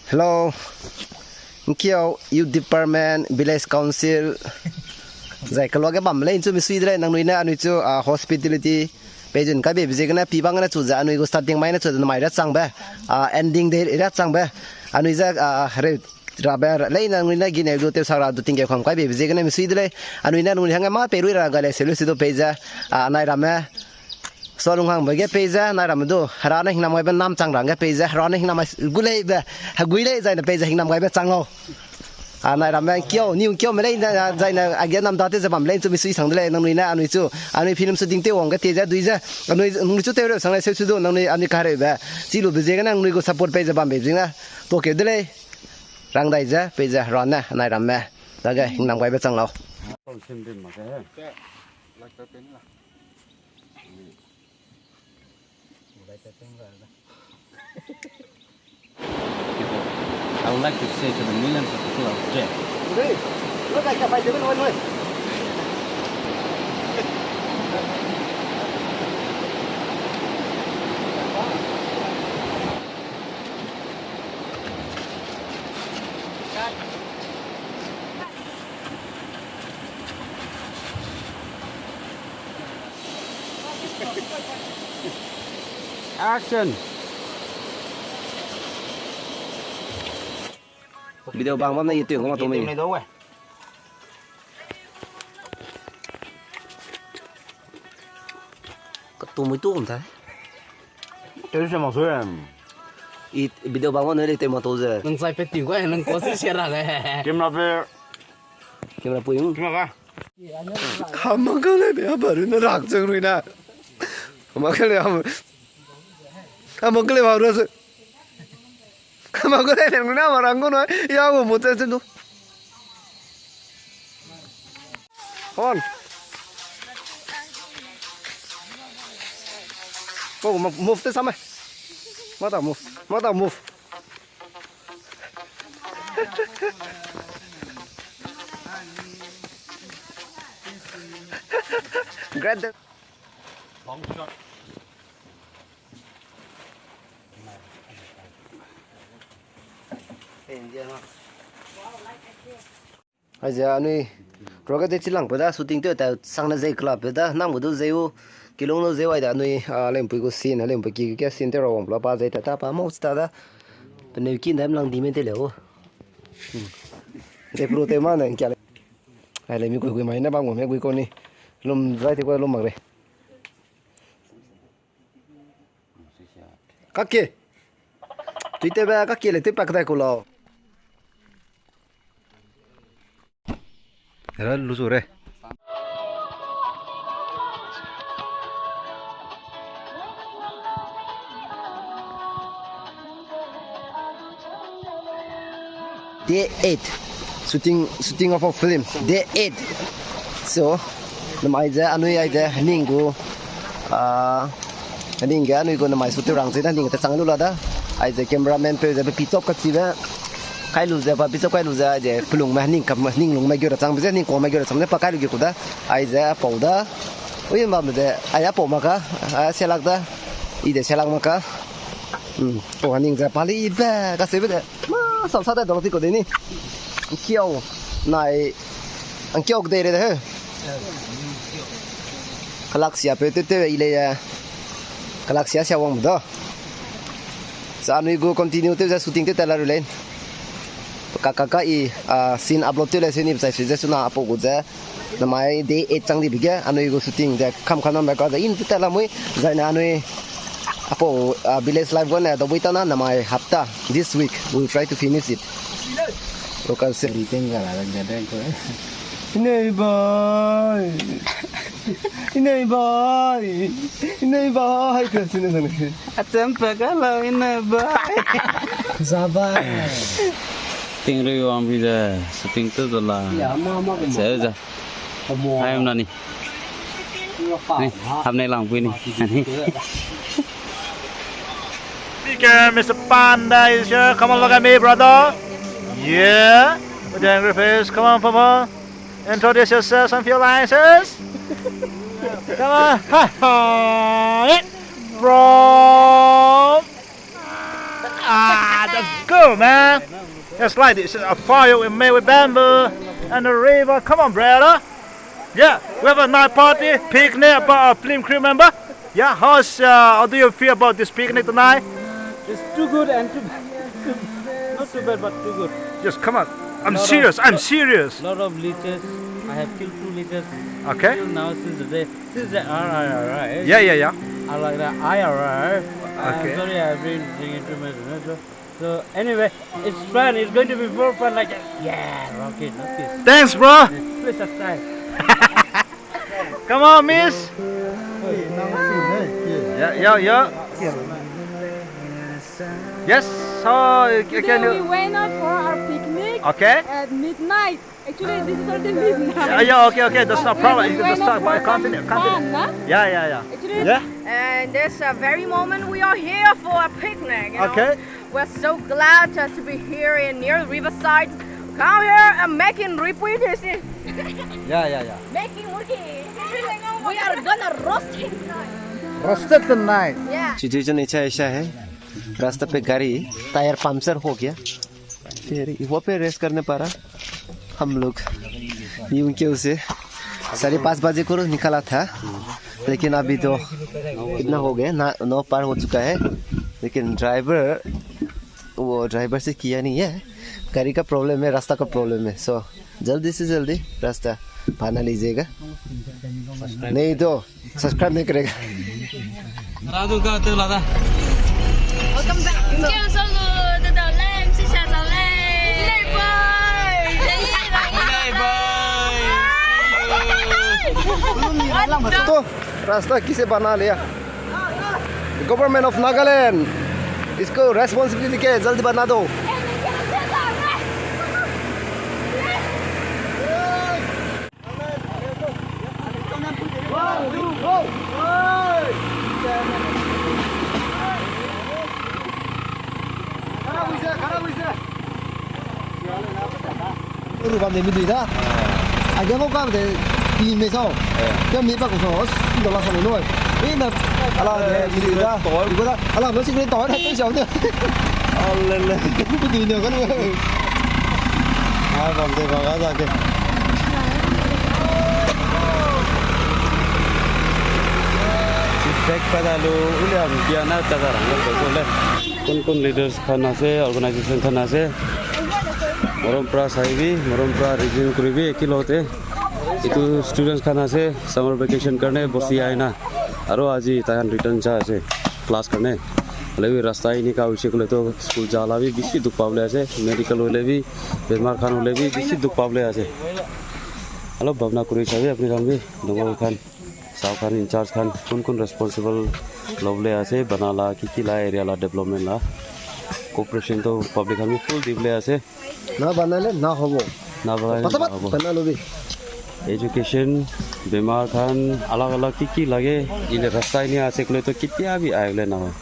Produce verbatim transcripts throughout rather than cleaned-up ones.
Hello. Nkiau, Youth Department, Village Council. Zai keloa ge bam lei nchu misui de lei, nangnui ne anui chu, ah, hospitality. Peijun kai bebe ziegene, pi bang ne chu ze, anui gu starting mai ne chu ze, namai ra changbe. Ah, ending de ra changbe. Anui ze, ah, reu rabe, lei nangnui ne gine du tewsak ra du tingkeu kam kai bebe ziegene misui de lei. Anui ne nangnui hangge ma peirui ra ga lei, selu si du pei ze. Ah, nai ramme. Sualung hangbe ge pei ze, nai ramme du, hera ne hingnam gaibe nam chang ra hangge pei ze, hera ne hingnam gu leibe, hegui lei, zai ne pei ze hingnam gaibe chang lau. Ah, nai ramme, nkiau, niu nkiau me lei, na, na, zai ne, age nam date ze bam lei, chu misui sang de lei, nangnui ne, anui chu, anui film shooting tew wang ge te ze, dui ze, anui, nangnui chu tew reu sang lei, seu su du, nangnui, anui kareube, chi lube ziegene, nangnui gu support pei ze bambe ziegene, tokeu de lei, rang dai ze, pei ze, hera ne, nai ramme, dage, hingnam gaibe chang lau. People, I would like to say to the millions of people out there, Action! Video bang bam ne YouTube ngau ma tu mi. Ka tu mui tu kum ta. Tew se ma su em. I video bang bam ne le tew ma tu ze. Nang sai pe tiu ga, nang ko se share ra le. Camera pe. Camera pui. Camera ka. Hamang ka le be, a baru na rak chang rui na. Hamang ka le, hamang ka le ba ru se. Hamang ka le, na ma rang ko na. Ya wo mo chen chen du. Hon. Ko move te sam e. Mata move. Mata move. Grab the long shot. Aize anui rocket de chilangpeu da, shooting tew ta sang ne zei kelapeu da, nang bu du zei u, kilung lu zei u ai da anui, a, lempui gu scene, lempui ki ke scene tew ra wang pela pa zei ta ta pa mo sta da. Peneu kin da mlang di me te le u. Hmm. Zei pro tew ma ne kia le. Ai le mi gui gui mai ne bam gu me gui ko ni. Lum zai te ko lum mak re. Kake. Tui tewbe kake le tew pak dai ku lau. Era lu zu re. Day eight. Shooting, shooting of a film. Day eight. So, namai ze, anui ai ze, ning gu, ah, ning ge, anui gu namai shooting rang ze, ning ge ta chang lu la da. Ai ze, cameraman peu ze, pe pitch up ka chi be. Kai lu ze, pa pitch up kai lu ze, ai ze, pelung me, ning kam, ning lung me geu ra chang be ze, ning kua me geu ra chang be ze, pa kai lu ge ku da. Ai ze, apau da. Ui, ma me ze, ai apau ma ka, ai selak da. I de selak ma ka. Hmm, to ning ze, pa li be, ka se be de. Ma, sam sa da dong ti ko de ni. Nkiau, nai, nkiau de re de he. Kalak sia pe te te i le ya. Kalak sia sia wang do. Sa anui gu continue te ze shooting te te la ru len. Ka ka ka i, ah, scene upload te le se ni sai se ze suna apo gu ze. Namai day eight chang di bige, anui gu shooting ze, kam kam nam ka ze, in te la mui, zai na anui, apo, ah, village life gu ne, dobui ta na, namai hapta, this week, we will try to finish it. Local se. Ri teng ga la, ga deng ko. Inei bai. Inei bai. Inei bai, ka sine nang. Acham pa ka la, inei bai. Za bai. Ting rui wang bi ze, shooting tu tu la. Ya, ma, ma, ma. Ze, ze. Hai, na ni. Ni, hap ne lang pui ni. Ni. Speaker, Mister Panda is here. Come on, look at me, brother. Yeah. With the angry face. Come on, Papa. Introduce yourself and few lines. Come on. Ha, ha. From Ah, that's good, man. It's like this, a fire we made with bamboo and a river. Come on, brother. Yeah, we have a night party, picnic, about a film crew member. Yeah, how's, uh, how do you feel about this picnic tonight? It's too good and too, too, not too bad, but too good. Yes, come on. I'm serious. I'm serious. Lot of leeches. I have killed two leeches. Okay. Till now, since the day, since the R I R I. Yeah, yeah, yeah. I like the I R R. Uh, okay. Sorry, I bring, bring it to my, so, so anyway, it's fun. It's going to be more fun. Like, yeah, rock it, rock it. Thanks, bro. Please subscribe. Come on, miss. Yeah, yeah, yeah. Yes, so, uh, today can you we went out for our picnic, okay, at midnight. Actually, this is already midnight. Yeah, yeah, okay, okay, that's no problem. You can just talk about it. Continue, continue. Yeah, yeah, yeah. Actually, yeah. And this, uh, very moment we are here for a picnic, you know? Okay. We're so glad, uh, to be here in near Riverside. Come here and making repeat this. Yeah, yeah, yeah. Making repeat. We are gonna roast it tonight. Roasted tonight. Yeah. Situation ऐसा, ऐसा है, रास्ता पे गाड़ी tyre puncture हो गया, फिर वहाँ पे रेस्ट करने पड़ा हम लोग। यूं क्यों से साढ़े पाँच बजे को निकला था, लेकिन अभी तो कितना हो गया ना, नौ पार हो चुका है। लेकिन ड्राइवर, वो ड्राइवर से किया नहीं है, गाड़ी का प्रॉब्लम है, रास्ता का प्रॉब्लम है। सो जल्दी से जल्दी रास्ता बना लीजिएगा, नहीं तो सब्सक्राइब नहीं करेगा। राजू का तो लादा। Welcome back. Thank you so much. Bye. Bye. तो रास्ता किसे बना लिया? Government of Nagaland, इसको responsibility के जल्दी बना दो। Ru bam de mi dui da. Age ko ka de pi me sao. Ke mi pa ko sao. Os, do la sa lo. Ei na. Ala de mi dui da. Ko da. Ala mo si ko to da. Te sao de. Alele. Ku dui ne ka lu. Ai bam de ba ga da ke. Feedback pa da lu. Ule am kia na ta da rang ko le. Kun kun leaders khan ase, organization khan ase. Morom pra saibi, morom pra region kuribi, eki lote. Itu students khan ase, summer vacation karne bosi aina. Aro aji taihan return ja ase, class karne. Lebi rasta ini ka uise kule to school ja labi bisi duk pable ase, medical hule bi, bemar khan hule bi bisi duk pable ase. Alo bhabna kuri sabi apni khan bi, dongo khan. Sir khan, in charge khan, kun kun responsible lobule ase, bana la, ki ki la, area la, development la, cooperation to public khan full dibule ase. Na bana le, na hobo. Na bana le, na hobo. Patapat bana lobi. Education, bemar khan, alag alag ki ki lage, ile rasta ini ase kule to kitia bi aile na ho.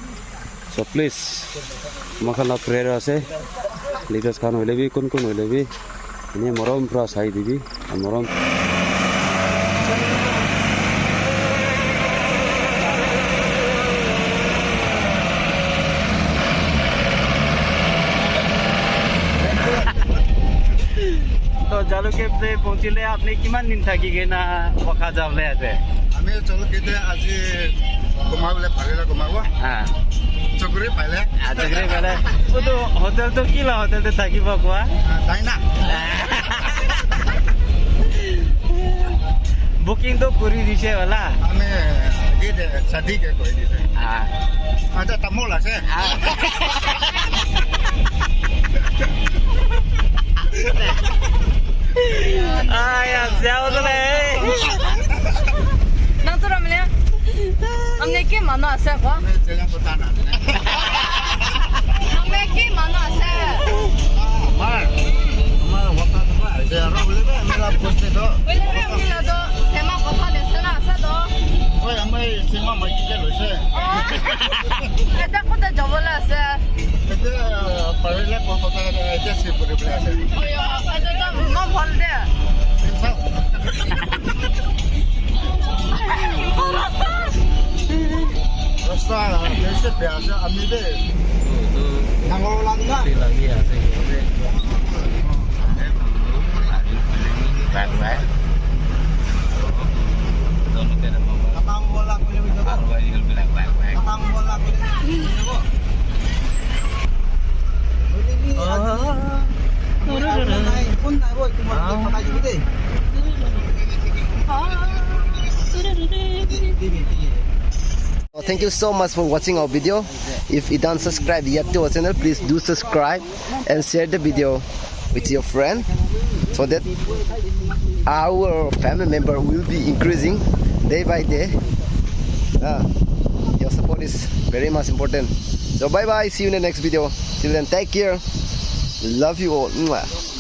So please, makhan la prayer ase, leaders khan hoile bi, kun kun hoile bi, ini morom pra sai dibi, morom. তো জালুকে পৌঁছিলে আপনি কিমান দিন থাকি কিনা বখা যাবলে আছে? আমি চলো কেতে আজি ঘুমাবলে পারিলে ঘুমাবো। হ্যাঁ। চকরি পাইলে। আ, চকরি পাইলে। ও তো হোটেল তো কি লা হোটেল তো থাকিব কোৱা? আ, তাই না। Booking তো কৰি দিছে বোলা। আমি কি দে, শাদি কে কৈ দিছে। আ। আচ্ছা, তামোল আছে। আ। Ai, a, siau de lei. Nang chu ram le? Amne ke mano ase ko? Amne ke mano ase? Amar, amar waka tu ba, je ro le ba, mela post to. Wele be mela do, sema ko pha de sena ase do. Oi, amai sema mai ki de lo se. Oh. Eta ko ta jabo la se. Ete, parela ko ko ta, ete si puri puri ase. Oyo, ete ta ngam hol de. Rasta, rasta, ese pe ase, ami de. Thank you so much for watching our video. If you don't subscribe yet to our channel, please do subscribe and share the video with your friend so that our family member will be increasing day by day. Uh, your support is very much important. So bye bye, see you in the next video. Till then, take care. Love you all. Mwah.